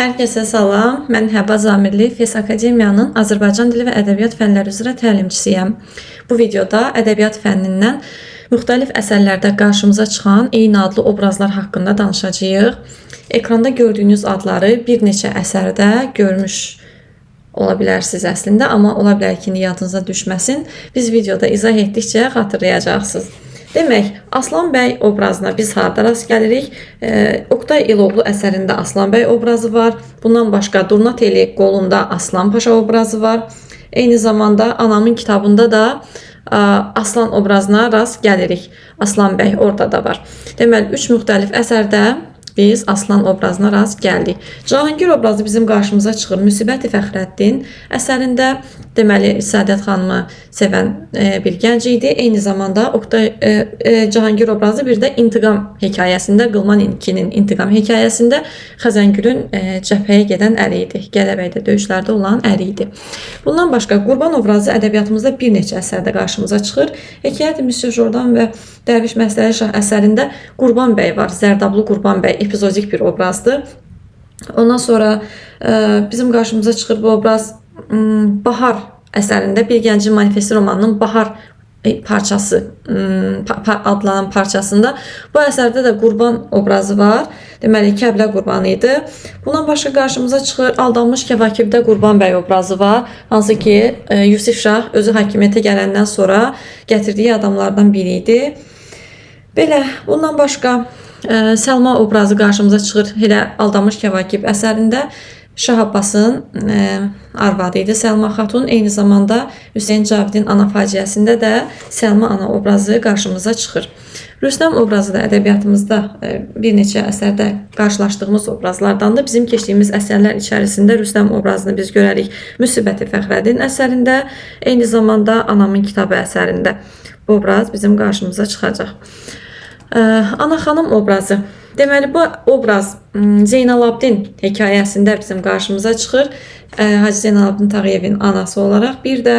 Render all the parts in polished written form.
Hər kəsə salam. Mən Həvva Zamirli, FES Akademiyanın Azərbaycan dili və ədəbiyyat fənləri üzrə təlimçisiyəm. Bu videoda ədəbiyyat fənnindən müxtəlif əsərlərdə qarşımıza çıxan eyni adlı obrazlar haqqında danışacağıq. Ekranda gördüyünüz adları bir neçə əsərdə görmüş ola bilərsiniz əslində, amma ola bilər ki, indi yadınıza düşməsin. Biz videoda izah etdikcə xatırlayacaqsınız. Demək, Aslan bəy obrazına biz harda rast gəlirik? Oqtay İloğlu əsərində Aslan bəy obrazı var. Bundan başqa Durna Teli qolunda Aslan Paşa obrazı var. Eyni zamanda Anamın kitabında da Aslan obrazına rast gəlirik. Aslan bəy orada da var. Deməli, üç müxtəlif əsərdə biz Aslan obrazına rast gəldik. Cahangir obrazı bizim qarşımıza çıxır. Müsibəti Fəxrəddin əsərində, deməli, Səadət xanımı sevən bir gənc idi. Eyni zamanda Oqtay Cahangir obrazı bir də İntiqam hekayəsində, Qılman 2-nin İntiqam hekayəsində Xəzəngülün cəbhəyə gedən əri idi. Gədəbəydə döyüşlərdə olan əri idi. Bundan başqa Qurban obrazı ədəbiyyatımızda bir neçə əsərdə qarşımıza çıxır. Hekayət-i Müsyo Jordan və Dərviş Məstəli Şah əsərində Qurban bəy var. Zərdablı Qurban bəy epizodik bir obrazdır. Ondan sonra bizim qarşımıza çıxır bu obraz Bahar əsərində, Bir Gəncin Manifesti romanının Bahar parçası adlanan parçasında. Bu əsərdə də Qurban obrazı var. Deməli, Kəblə Qurbanı idi. Bundan başqa qarşımıza çıxır Aldanmış Kəvakibdə Qurban bəy obrazı var. Hansı ki, Yusif Şah özü hakimiyyətə gələndən sonra gətirdiyi adamlardan biri idi. Belə, bundan başqa Səlma obrazı qarşımıza çıxır elə Aldanmış Kəvakib əsərində. Şah Abbasın arvadı idi Səlma Xatun. Eyni zamanda Hüseyn Cavidin ana faciəsində də Səlma ana obrazı qarşımıza çıxır. Rüstəm obrazı da ədəbiyyatımızda bir neçə əsərdə qarşılaşdığımız obrazlardandır. Bizim keçdiyimiz əsərlər içərisində Rüstəm obrazını biz görərik Müsibəti Fəxrəddin əsərində, eyni zamanda Anamın kitabı əsərində bu obraz bizim qarşımıza çıxacaq. Ana xanım obrazı. Deməli, bu obraz Zeynalabdin hekayəsində bizim qarşımıza çıxır. Hacı Zeynalabdin Tağıyevin anası olaraq. Bir də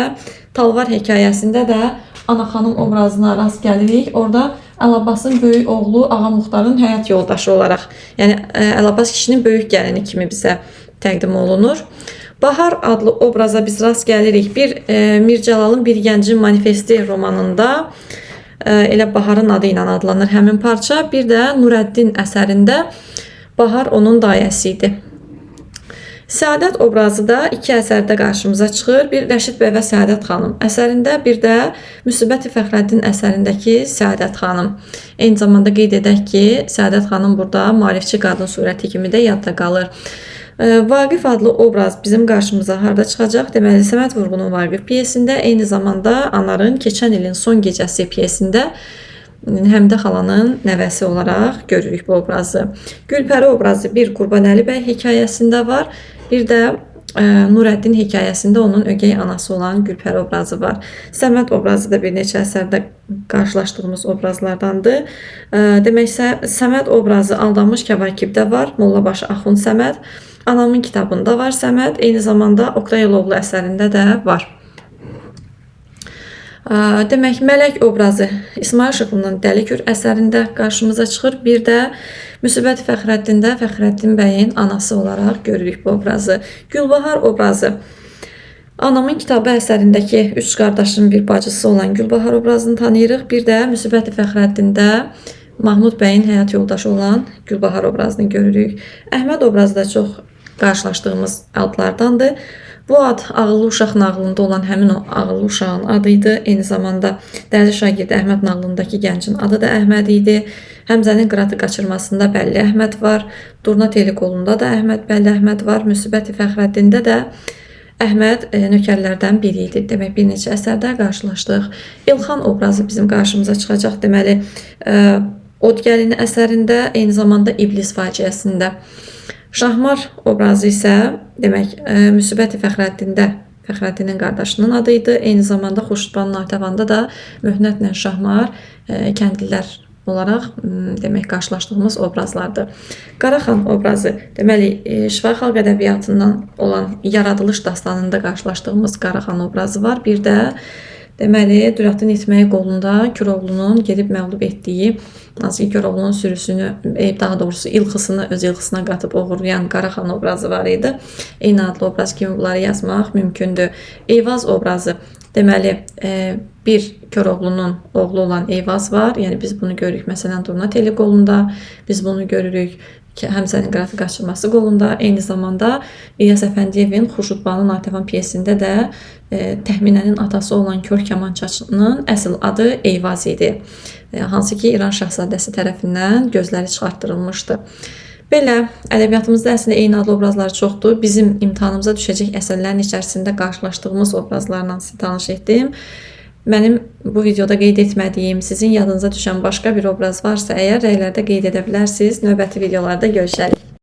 Talvar hekayəsində də Ana xanım obrazına rast gəlirik. Orada Əl-Abbasın böyük oğlu Ağa Muxtarın həyat yoldaşı olaraq, yəni Əl-Abbas kişinin böyük gəlini kimi bizə təqdim olunur. Bahar adlı obraza biz rast gəlirik. Bir Mir Cəlalın Bir Gəncin Manifesti romanında elə Baharın adı ilə adlanır həmin parça. Bir də Nurəddin əsərində Bahar onun dayəsi idi. Səadət obrazı da iki əsərdə qarşımıza çıxır. Bir Rəşid bəy və Səadət xanım əsərində, bir də Müsibəti Fəxrəddin əsərindəki Səadət xanım. Eyni zamanda qeyd edək ki, Səadət xanım burada maarifçi qadın surəti kimi də yadda qalır. Vaqif adlı obraz bizim qarşımıza harda çıxacaq? Deməli, Səməd Vurğunun Vaqif pyesində, eyni zamanda Anarın Keçən ilin son gecəsi pyesində Həmidə xalanın nəvəsi olaraq görürük bu obrazı. Gülpəri obrazı bir Qurbanəli bəy hekayəsində var. Bir də Nurəddin hekayəsində onun ögey anası olan Gülpəri obrazı var. Səməd obrazı da bir neçə əsərdə qarşılaşdığımız obrazlardandır. Demək, Səməd obrazı Aldanmış Kəvakibdə var. Mollabaşı Axund Səməd. Anamın kitabında var Səməd. Eyni zamanda Oqtay Eloğlu əsərində də var. Demək, Mələk obrazı İsmayıl Şıxlının Dəli Kür əsərində qarşımıza çıxır. Bir də Müsibət Fəxrəddində Fəxrəddin bəyin anası olaraq görürük bu obrazı. Gülbahar obrazı Anamın kitabı əsərindəki üç qardaşın bir bacısı olan Gülbahar obrazını tanıyırıq. Bir də Müsibəti Fəxrəddində Mahmud bəyin həyat yoldaşı olan Gülbahar obrazını görürük. Əhməd obrazı da çox qarşılaşdığımız adlardandır. Bu ad Ağıllı Uşaq nağılında olan həmin o ağıllı uşağın adı idi. Eyni zamanda Dərzi şagirdi Əhməd nağılındakı gəncin adı da Əhməd idi. Həmzənin Qıratı qaçırmasında Bəlli Əhməd var. Durna Teli qolunda da Əhməd, Bəlli Əhməd var. Müsibəti Fəxrəddində də Əhməd nökərlərdən biri idi. Demək, bir neçə əsərdə qarşılaşdıq. İlxan obrazı bizim qarşımıza çıxacaq. Deməli, Od gəlini əsərində, eyni zamanda İblis faciəsində. Şahmar obrazı isə, demək, Müsibəti Fəxrəddində Fəxrəddinin qardaşının adı idi. Eyni zamanda Xurşudbanu Natəvanda da Möhnətlə Şahmar kəndlilər olaraq demək, qarşılaşdığımız obrazlardır. Qaraxan obrazı, deməli, şifahi xalq ədəbiyyatından olan Yaradılış dastanında qarşılaşdığımız Qaraxan obrazı var. Bir də Deməli, Dürəttin itməyi qolunda Koroğlunun gedib məğlub etdiyi, hansı ki Koroğlunun sürüsünü, daha doğrusu ilxısını öz ilxısına qatıb oğurlayan Qaraxan obrazı var idi. Eyni adlı obraz kimi bunları yazmaq mümkündür. Eyvaz obrazı. Deməli, bir Koroğlunun oğlu olan Eyvaz var. Yəni biz bunu görürük məsələn Durna Teli qolunda, biz bunu görürük Həmzənin qıratı qaçırması qolunda. Eyni zamanda İlyas Əfəndiyevin Xurşudbanu Natəvan pyesində də Təxminənin atası olan Kör Kamançaçının əsl adı Eyvaz idi. Hansı ki İran şahzadəsi tərəfindən gözləri çıxartdırılmışdı. Belə, ədəbiyyatımızda əslində eyni adlı obrazlar çoxdur. Bizim imtahanımıza düşəcək əsərlərin içərisində qarşılaşdığımız obrazlarla sizi tanış etdim. Mənim bu videoda qeyd etmədiyim, sizin yadınıza düşən başqa bir obraz varsa əgər rəylərdə qeyd edə bilərsiniz. Növbəti videolarda görüşərik.